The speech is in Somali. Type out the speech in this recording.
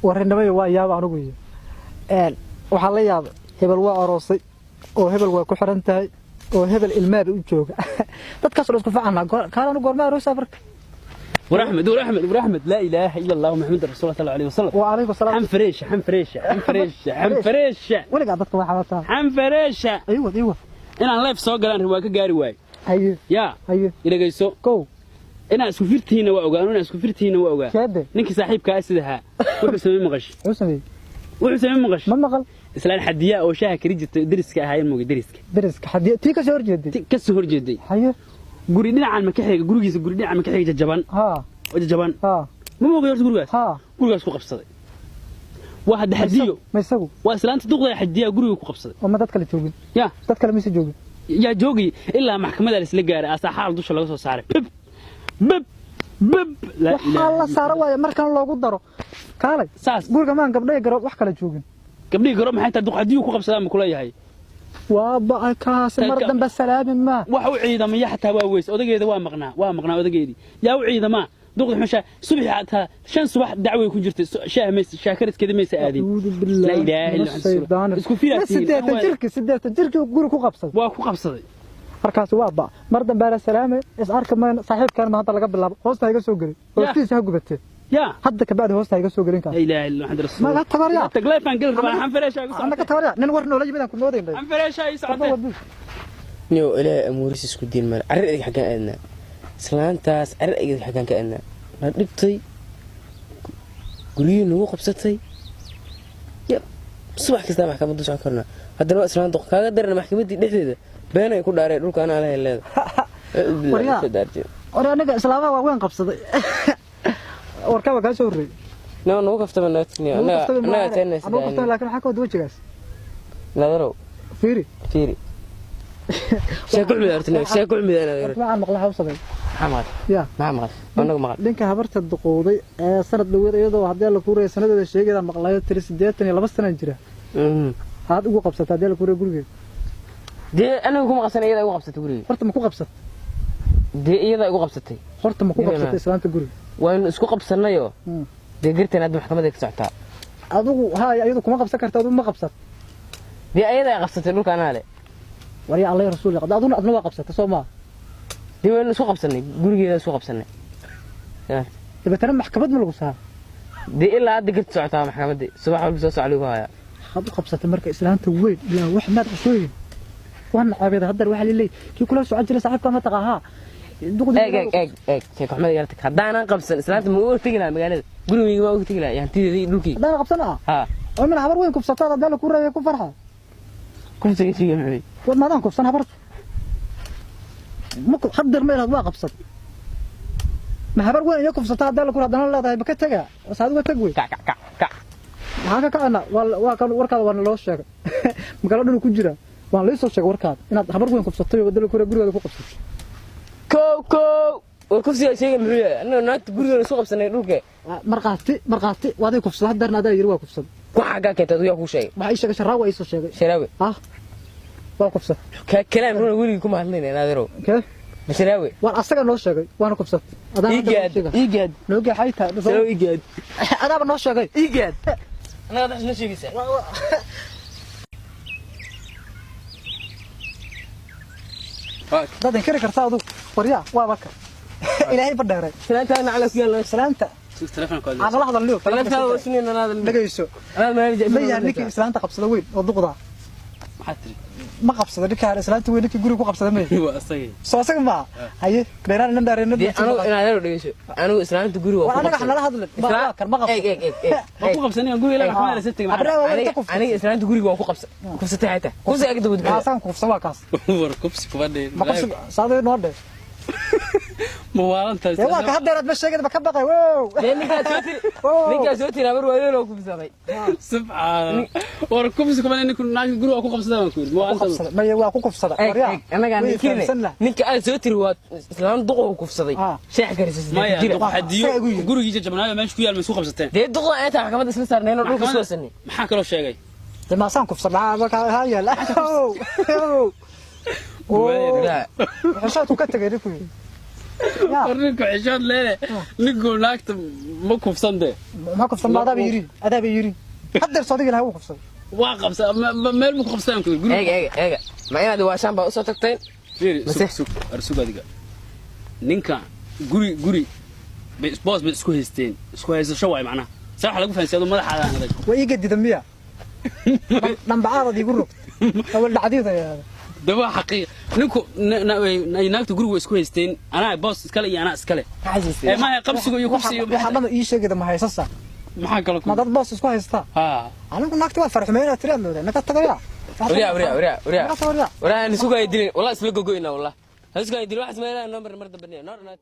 Warrinimaya waa yaaba anugu iyo waxaa la yaaba hebel waa aroosay oo hebel waa ku xiran tahay oo hebel ilmaaba u jooga. Dadkaas oo isku facana kaal anu goorma aroosa marka. ورحمد ورحمد ورحمد، لا اله الا الله محمد رسول الله صلى الله عليه وسلم. وعليكم السلام. حن فريش حن فريش حن فريش حن فريش. Weligaa dadka waa xabataa. حن فريش. Aywa aywa. Inaan live soo galaan waa ka gaari waay. Haye. Yaa. Haye. Ilagayso. Kow. Inaan isku firtiina waa ogaa, inaan isku firtiina waa ogaa. Sheede. Ninkii saaxiibkaa sidahaa wuxuu sameey maqash? Wuxuu sameeyey? Wuxuu sameey maqash? Ma maqal. Islaan xadiya oo shaaha kari jirtay dariska ahaayeen moogay dariska. Dariska xadiya tii ka soo horjeeday? Ka soo horjeeday. Haye. Guri dhinacan ma ka xiga gurigiisa, guri dhinacan ma ka xiga jajaban. Oo jajaban. Ma moogay horta gurigaas? Ha. Gurigaas ku qabsaday waa hadda xadiyo. Ma isagu? Waa islaanta duqda xadiya guriga ku qabsaday. Oo ma dad kale joogin? Ya. Dad kale mise joogin? Yaa joogay ilaa maxkamadda la isla gaaray asaa xaal dusha laga soo saaray, bib bib bib. Waxaa la saara waaye markan loogu daro kaalay. Saas. Guriga maan gabdhaha garoob wax kale joogin? Gabdhihii garoob maxay tahay, duq xadiyu ku qabsadaa ma kula yahay? Waa ba kaas mar dambe salaami ma. Wax u ciidamaya xataa waa weys, odageeda waa maqnaa, waa maqnaa odageedii. Yaa u ciidamaa duqda xusha subaxii xataa 5 subax dacway ku jirtay, shaah maysa, shaah kariskeeda maysa aadin. Laa ilaaha illa anta, isku filaatihiin. 80 jirkii, 80 jirkii guri ku qabsaday. Waa ku qabsaday. Markaas waa ba mar dambe la salaamay is arka mayno saaxiibkan, ma hadda laga bilaabo hoosta iga soo gelin, hoostiisa ha gubatee. Ya. Hadda ka bacdi hoosta iga soo gelin kaas. Laa ilaaha illa anta rasuul. Ma tabarya. Tagleefan gal rabaa xan fareesha igu anna socotay. Ka tabarya nin war noola yimid aan ku moodaynay. Xan fareesha igu socotay. Niyow, ilaahay amuuris isku diin male. Carri adig xaggaan aadnaa? Islaantaas carri adig xaggaan ka aadnaa? Na dhibtay, guryihii nagu qabsatay. Ya subax kastaa maxkamadda socon karnaa, haddana waa islaan doq kaaga darana. Maxkamaddii dhexdeeda been ay ku dhaareen, dhulka anaa lahay leeda. Waryaa. War aniga islaamaha waaweyn qabsaday warkaba kaa soo horreeyey. Noo nagu kaftama naagtiniyo annaga teenaysa. Anugu kaftama, laakiin maxaa ka wada wejigaas? Nadarow. Fiiri. Fiiri, sheeko xumid artiniyo, sheeko xumid inaad warka waxaan maqla waxaa u sameey. Maxaa maqal? Ya. Maxaa maqal? Anagu maqal. Ninka habarta duqowday ee sanad dhaweed iyadoo haddii la kuuraya sanadeeda sheegayda maqlayo tiri 82 sanaan jira aad ugu qabsata haddii la kuuraya gurigeeda. Dee anigu kuma qabsan, iyada igu qabsatay guriga. Horta ma ku qabsat? Dee iyada igu qabsatay. Horta ma ku qabsatay islaanta guriga? Waynu isku qabsanayoo dee garteen hadda maxkamaday ka socotaa. Adigu haaya iyadu kuma qabsan karta, adigu ma qabsat? Dee ayada ay qabsatay, dhulka anaa le. Warya alla ya rasuul, aduna adna waa qabsatay soo maa? Dee waynu isku qabsanay, gurigeeda isku qabsanay. Dabeetana maxkamad ma lagu saara? Dee ilaa hadda garta socotaa maxkamaddii, subax walba soo soc lagu hayaa. Waxaad u qabsatay marka islaanta weyn ilaa wax maad cusooyin waa nacabeeda. Haddar waxaa laleeyahy kii kula socon jiray saaxiibka ma taqaa haa. Eeg eeg eeg eeg, sheeko xumada igala tag. Haddaanan qabsan islaanta ma uga tegi lahaa magaalada? Gurigeyga ma uga tegi lahaa hantideeda iyo dhulkeyga? Haddaanan qabsan ah. Haa. Oo min habar weyn kufsataad haddii la kuu reebay ku farxa. Kufsiga shiga muxuu? War maadaan kufsan habarta ma haddar ma ilaad waa qabsad ma habar weyn iyo kufsata haddii la kuu haddana leedahay ma ka tega saad uga tag wey. Kac kac kac kac. Maxaan ka kacana? Waa kan warkaada waana loo sheegay, magaalo dhan ku jira waan lii soo sheegay warkaada inaad habar weyn kufsatay oo wadada kure gurigaada ku qabsatay. Kow kow, war kufsiga sheega muxuu yahay? Annaga naagta gurigeena isku qabsanay dhulka. Markhaati markhaati waaday kufsada haddarna adaa yiri waa kufsad. Waxa kaa keentay adigu yaa kuu sheegay? Waxaa ii sheegay Sharaawi, ii soo sheegay. Sharaawi? Ah, waa kufsad. Ka kalaam runa weligii kuma hadlayna naaderow. Kee? Sharaawi. Waan asaga noo sheegay waana kufsad adaa hadda noo Igaad. sheegay. Igaad. Noo geexay tahay. Sharaawi igaad. Adaaba noo sheegay. Igaad, annaga dax noo sheegaysaa. Dad inkiri kartaa adigu waryaa waa baka ilaahay ba dheeray. Islaantaana cala ku yaal. Islaanta aan la hadalniyo. Islaantaada waa sunayna naadal. Dhagayso. Anaad magaalada. Ma yahay ninkii islaanta qabsada weyn oo duqda? Maxaa tiri? Ma qabsada ninkaan islaanta weyn, ninkii guriga ku qabsada ma waa asagay. Soo asaga ma haye dheeraan inan dheereen. Dee anigu inaad yaro dhegeyso, anigu islaanta guriga War anaga nala hadlin ma kan ma qabsado. Eeg eeg eeg eeg. Ma ku qabsanay guriga ilaa maxkamadda la tagay maxaa? Habree waa Aniga inta kufsatay. Aniga islaanta guriga waa ku qabsa kufsatay, xataa kufsi aga daba Waa bixi. asagan kufsan waa kaas. War kufsi kuma dhihin. Ma kufsi saadii noo dheer. Ma waalantahay? Dee waa ka haddeer aad ma sheegay ba ka baqay wow. Dee ninkaa soo tiri, ninkaa soo tiri habar waayeel oo kufsaday. Subxaan, war kufsi kuma dhihin, ninku naagta guriga waa ku qabsadaa baan ku yidhi. Ma Ku waalantahay? qabsada maya waa ku kufsada. Eeg waryaa eeg, anagaa way ninkiine fahamsan lah. Ninka aad soo tiri waa islaan duq oo kufsaday. Ah. Sheex karisa maya 8 jira. Duq xadiyo. Saa igu yidhi. Gurigiisa jabnaayo meesha ku yaal ma isku qabsateen? Dee duqda inta maxkamadda isla saarneen oo dhulka isku wasanay. Maxaa kaloo sheegay? Dee ma asaan kufsan maxaa marka ha yaal. Waaya. Xishoodku ka tagay ninku. Yaa. War ninku xishood leele, ninku naagta ma kufsan dee. Ma kufsan? Ma adaaba yiri, adaaba yiri haddeer soo dhigi lahaa wuu kufsaday. Waa qabsa meel buu ku qabsadaan ku guriga. Eega, eega, eega, ma inaad waashaan baa usoo tagteen? Fiiri, Mase? Sug, sug, ar sug adiga. Ninka guri bay boos bay isku haysteen, isku haysasho waay macnaha. Saa waxa lagu fahansiya aduu madaxaadaan adag. Waa ii gadida miya? Dhambacaadaad iigu rog awal dhacdiida yaada. De waa xaqiiq, ninku ay naagta guriga way isku haysteen, anaa boos iskale iyo anaa iskale. Maxaa? Ee maaha qabsiga iyo kufsi iyo Waxaa dhama ii sheegida ma haysasa? Maxaa kale ku Ma dad boos isku haystaa? Ha. Anigu naagta waa farxumeynaa tiraad moodaa naga tagaya. Waryaa, waryaa, waryaa, waryaa. Naga taga, waryaa. Waryaa, aan isugu ay dilin wallah, isla gogoyna wallah, ha isku ay dilin wax ismeelaha noo mar mar dambe noo dhanaat.